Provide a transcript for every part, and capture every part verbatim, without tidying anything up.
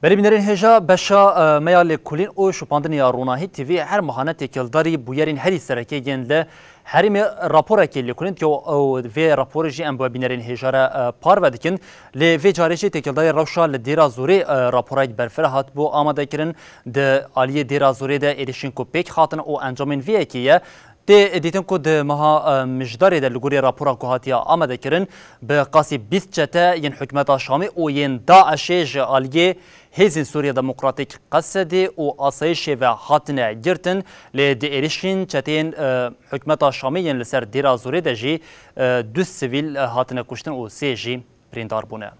Berê bînerên hêja, beşa, e, me ya lêkolîn û şopandinê ya Ronahî T V her mehane têkildarî bûyerên herî sereke yên li herêmê raporekê lêkolîn dike û, û vê raporê jî em bi bînerên hêja re, e, parve dikin. Lê vê carê jî têkildarî rewşa li Dêra Zorê, e, raporek berfireh hatibû amadekirin. Di aliyê Dêra Zorê de êrişên ku pêk hatin û encamên vê yekê ye. Tê dîtin ku di meha, e, Mijdarê de li gorî rapora ku hatiye amadekirin, bi qasî bîst çete yên hikûmeta Şamê û yên DAIŞê ji aliyê Hêzên Sûriya Demokratîk, Qesedê û Asayîşê ve hatine girtin, lê di êrişên çeteyên, e, hikûmeta Şamê yên li ser Dêra Zorê de jî, e, du sivîl, e, hatine kuştin û sê jî birîndar bûne.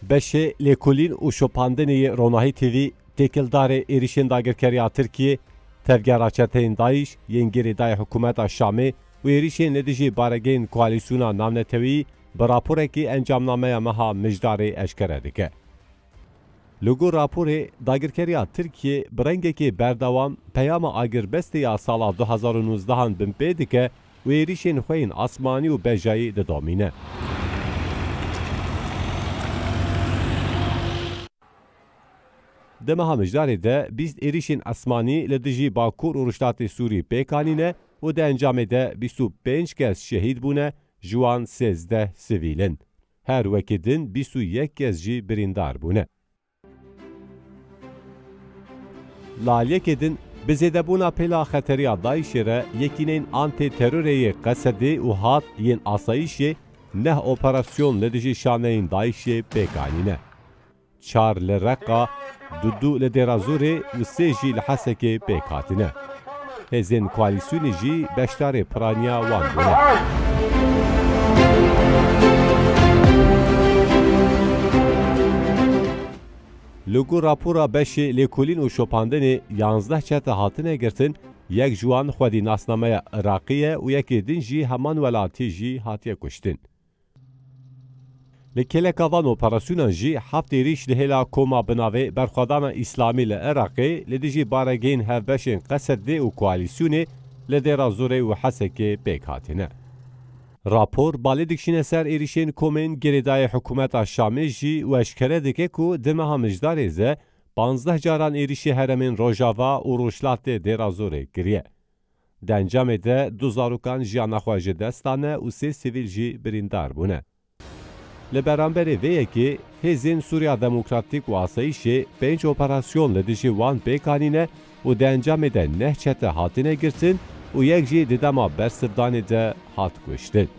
Beşê lêkolîn û şopandinê yê Ronahî T V têkildarê êrişên dagirkeriya Tirkiyê, tevgera çeteyên DAIŞ yên girêdayî hikûmeta Şamê û êrişên li dijî baregehên koalîsyona navneteweyî bi raporekî encamnameya meha Mijdarê eşkere dike. Li gor raporê, dagirkeriya Tirkiyê bi rengekê berdewam peyama agirbestê ya sala du hazar û nozdehan binpê dike û êrîşên xwe yên asmanî û bejayî didomîne. Di meha Mijdarê de bîst êrîşên asmanî li dijî Bakur û Rojhilatê Sûrî pêk anîne û di encamê de bîst û pênc kes şehîd bûne, ji wan sêzdeh sivîl in. Her wekî din bîst û yek kes jî birîndar bûne. Li aliyekê din, bi zêdebûna pêla xeteriya DAIŞê re yekîneyên antî-terorê yê Qesedê û hat yên asayîşê neh operasyon li dijî şaneyên DAIŞê pêk anîne. Çar li Reqa, du du li Dêra Zorê û sê jî li Hesekê pêk hatine. Hêzên koalîsyonê jî beşdarê piraniya wan bûne. Li gor rapora beşê lêkolîn û şopandinê, yanzdeh çete hatine girtin, yek ji wan xwedî nasnameya Iraqî ye û yekê din jî heman welatî jî hatiye kuştin. Li kêleka van operasyonan jî heft êrîş li hêla koma bi navê Berxwedana Îslamî li Iraqê li dijî baregehên hevbeşên Qesedê û koalîsyonê li Dêra Zorê û Hesekê pêk hatine. Rapor balê dikişîne ser êrîşên komên girêdayî hikûmeta Şamê jî û eşkere dike ku di meha Mijdarê de panzdeh caran êrîşê herêmên Rojava û Rojhilatê Dêra Zorê kiriye. Di encamê de du zarokan jiyana xwe ji dest dane û sê sivîl jî birîndar bûne. Li beramberê vê yekê, Hêzên Sûriya Demokratîk û Asayîşê pênc operasyon li dijî wan pêk anîne û di encamê de neh çete hatine girtin û yek jî di dema bersivdanê de hat kuştin.